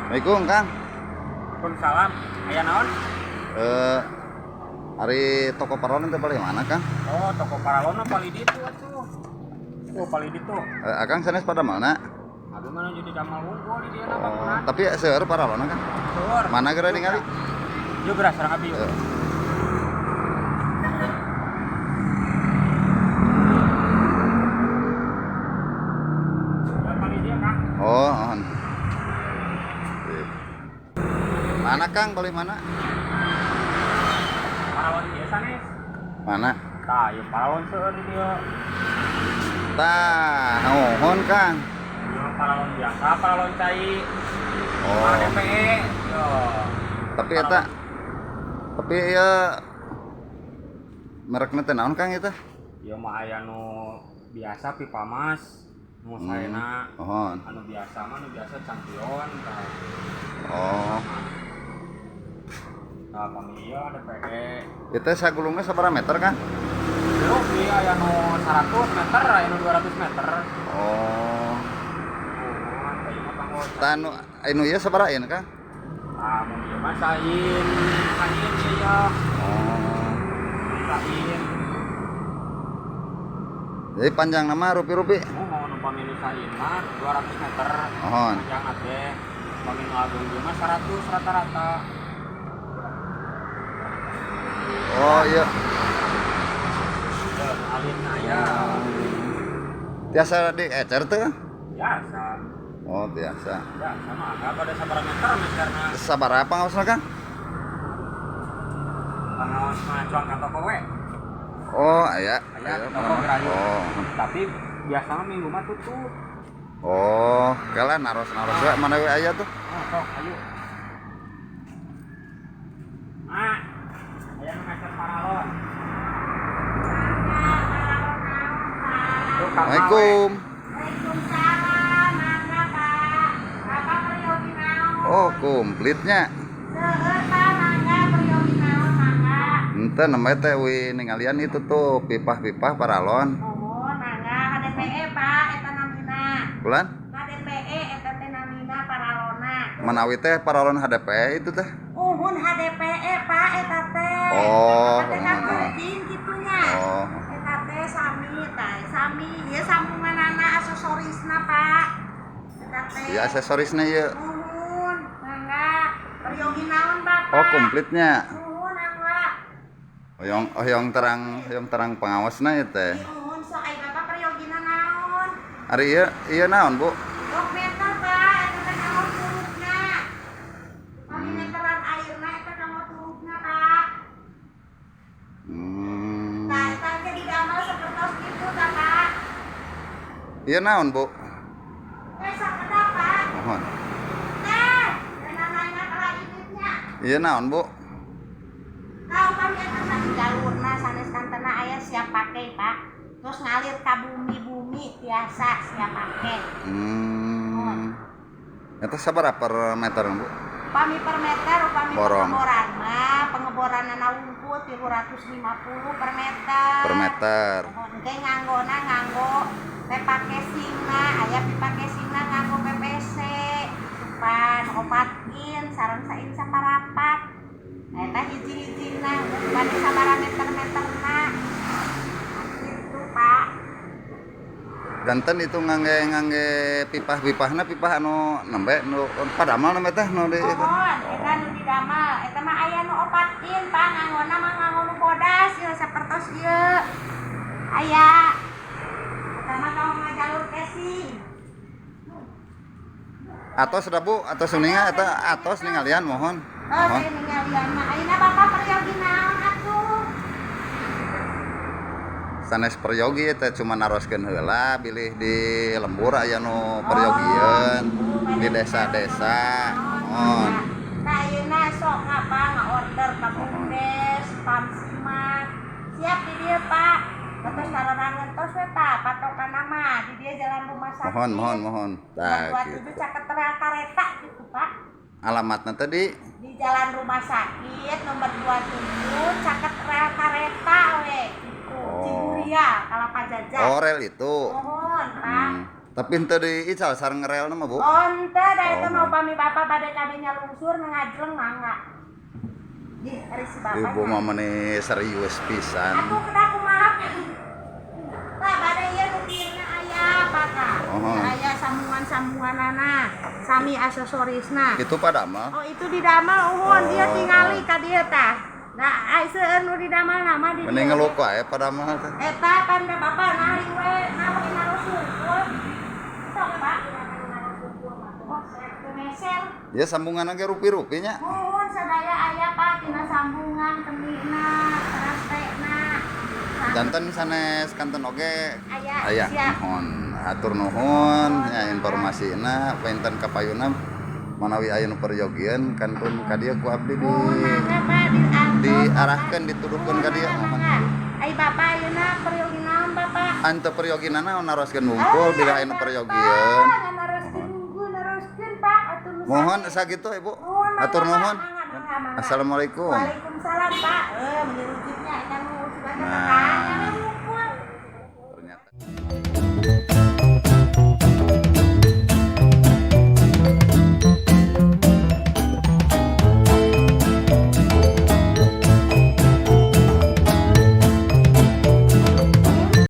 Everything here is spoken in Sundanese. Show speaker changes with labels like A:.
A: Assalamualaikum, Kang.
B: Waalaikumsalam. Aya naon?
A: Eh, ari toko paralon teh paling mana, Kang?
B: Oh, toko paralon mah paling ditu atuh. Oh, paling ditu.
A: Eh, Akang sanes pada mana?
B: Abi mah jadi damal wungkul di dieu
A: Oh,
B: bangunan.
A: tapi seueur paralon, Kang.
B: Seueur.
A: Mana geura ningali?
B: Yuk geura sareng abi yuk.
A: Eh.
B: Ya paling dieu, Kang.
A: Oh, oh. Mana, Kang? Paling mana?
B: Paralon biasa nih.
A: Mana?
B: Tah, ieu paralon seueur di dieu.
A: Tah, nuhun, Kang.
B: Ieu paralon biasa, paralon cai.
A: Oh.
B: HDPE. Yo.
A: Tapi eta, tapi ieu merekna teh naon, Kang, eta?
B: Ieu mah aya nu biasa pipa mas, nu saena.
A: Nuhun.
B: Anu biasa mah nu biasa champion tah.
A: Oh.
B: Nah, pami ieu HDPE.
A: Itu sagulungna sabaraha meter, Kang?
B: Ieu ieu aya nu 100 meter, aya nu 200 meter.
A: Oh.
B: Oh, tah ieu mah kanggo.
A: Tah, nu anu ieu sabaraha ieu, Kang?
B: Ah, mun ieu mah sain, sain ieu ya.
A: Oh.
B: Sain.
A: Jadi panjang nama rupi-rupi.
B: Oh, nu pami nu sain mah 200 meter.
A: Mohon.
B: Panjangna teh. Pami nu ageung ieu mah 100 rata-rata.
A: Oh, iya.
B: Ieu alitna aya.
A: Tiasa diecer teh?
B: Biasa.
A: Oh, tiasa.
B: Biasa mah enggak pada sabaraha meter meterna.
A: Sabaraha pangaosna, Kang?
B: Pangaos mah cuang ka toko we.
A: Oh, aya.
B: Aya
A: Aya,
B: toko gerayu.
A: Oh.
B: Tapi biasa mah minggu mah tutup.
A: Oh, kala naros-naros we mana we aya tuh.
B: Oh, sok ayo. Mak, aya nu meser paralon. Tuh, Kang
A: Assalamualaikum.
C: Waalaikumsalam, mangga Pak. Bapak peryogi naon?
A: Oh, komplitnya.
C: Seueur Pak, mangga peryogi naon mangga.
A: Ente namanya teh wi ningalian itu tuh pipah-pipah paralon.
C: Nuhun, mangga HDPE Pak, eta namina.
A: Bulan?
C: HDPE eta teh namina paralona.
A: Manawi teh paralon HDPE itu teh.
C: Uhun HDPE Pak eta teh.
A: Oh.
C: Eta teh kan penting kitunya.
A: Oh.
C: Eta teh sami tah, sami ieu sambunganana aksesorisna Pak. Eta teh.
A: Iya, aksesorisnya ieu.
C: Nuhun, mangga. Peryogi naon Bapak?
A: Oh, komplitnya.
C: Nuhun, mangga.
A: Hoyong hoyong terang pangawasna ieu teh.
C: Nuhun, sok ai Bapak peryogina naon?
A: Ari ieu ieu naon, Bu?
C: Dok meter Pak, eta teh kanggo curugna. Pami meteran airna eta kanggo curugna, Pak. Nah, eta ge didamel sapertos kitu tah, Pak.
A: Ieu naon, Bu?
C: Eh, sakedap, Pak.
A: Mohon.
C: Teh, nanya kala initnya.
A: Ieu naon, Bu?
C: Tah, upami eta mah jalurna sanes kantena aya siap pake, Pak. Terus ngalir ka bumi-bumi tiasa siap pake.
A: Eta sabaraha per meter, Bu?
C: Upami per meter, upami
A: Borong.
C: pengeboran mah, pengeboranana wungkul 350 per meter.
A: Per meter.
C: Engke nganggona nganggo pipa casingna, aya pipa casingna nganggo PVC gitu pan, 4 in sareng sain saparapat. Nah, eta hiji-hijina upami sabaraha meter-meterna. Gitu, Pak.
A: Janten itu ngangge ngangge pipah-pipahna pipah anu nembe nu padamel nembe teh nu di itu.
C: Mohon, eta nu didamel. Eta mah aya nu 4 in, Pak, nganggona mah nganggo nu bodas ieu sapertos ieu. Aya. Eta mah kanggo ngajalur casing.
A: Atos da, Bu, atos uninga eta atos ningalian mohon.
C: Oh,
A: Mohon.
C: saya ningalian mah. Ayeuna Bapak peryogi naon atuh?
A: Sanes peryogi teh cuma naroskeun heula bilih di lembur aya nu peryogieun di desa-desa. Mohon.
C: Nah, ayeuna sok ngapa ngaorder ka Bumdes, Pamsimak. Siap di dieu, Pak. Terus sarorangan tos we tah patokanna mah di dieu jalan rumah sakit.
A: Mohon, mohon, mohon. Tah
C: Dua
A: gitu.
C: tujuh caket rel kareta gitu, Pak.
A: Alamatna tadi
C: Di jalan rumah sakit nomor 27 caket rel kareta we gitu.
A: Oh.
C: Ciburial, Kalapa Jajan.
A: Oh, rel itu.
C: Mohon, Pak.
A: Tapi henteu diical sareng relna mah, Bu.
C: Oh, henteu da eta
A: Oh.
C: mah upami bapak bade kade nyalungsur ngajleng mangga. Di ari si bapak.
A: Ibu mah meni serius pisan.
C: Atuh kedah kumaha. Tah bade ieu nu kieu aya apa tah?
A: Oh.
C: Aya sambungan-sambunganana, sami aksesorisna.
A: Itu padamel.
C: Oh, itu didamel uhun, dia
A: Oh.
C: tingali ka dieu tah. Nah, ai seueur nu didamel nama di
A: Mending
C: dieu.
A: ngeluk wae padamel teh.
C: Eta pan da bapak nari we, nah bagi naros sungkul. Sok Pak, naros sungkul mah. Oh, teu meser.
A: Ya sambungan ge rupi-rupi nya.
C: Muhun sadaya aya Pak tina sambungan kendina, trastena.
A: Janten sanes kanten oge
C: Aya,
A: aya
C: siap.
A: nuhun. Hatur nuhun nya informasina panginten kapayuna manawi aya nu peryogieun kantun ka dieu ku abdi di
C: Muhun mangga Pak diantos.
A: diarahkeun dituduhkeun ka dieu.
C: Mangga, mangga. Ai bapak ayeuna peryogi naon Bapak?
A: Ante peryogi naon naroskeun wungkul bila aya nu peryogieun.
C: Naroskeun wungkul, naroskeun Pak atuh nu
A: Mohon
C: sanes.
A: sakitu Ibu.
C: Nuhun, mangga,
A: Hatur
C: Pak.
A: nuhun.
C: Mangga, mangga, mangga.
A: Assalamualaikum.
C: Waalaikumsalam Pak. Eh, menurutnya ikan sudah
A: Nah.